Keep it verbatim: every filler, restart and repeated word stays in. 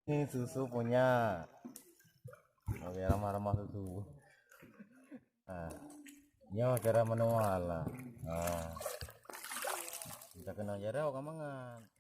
Ni susu punya. Oke, ramah-ramah susu. Nah, nyoe cara manual lah. Nah. Kita kena jarak ka mangat.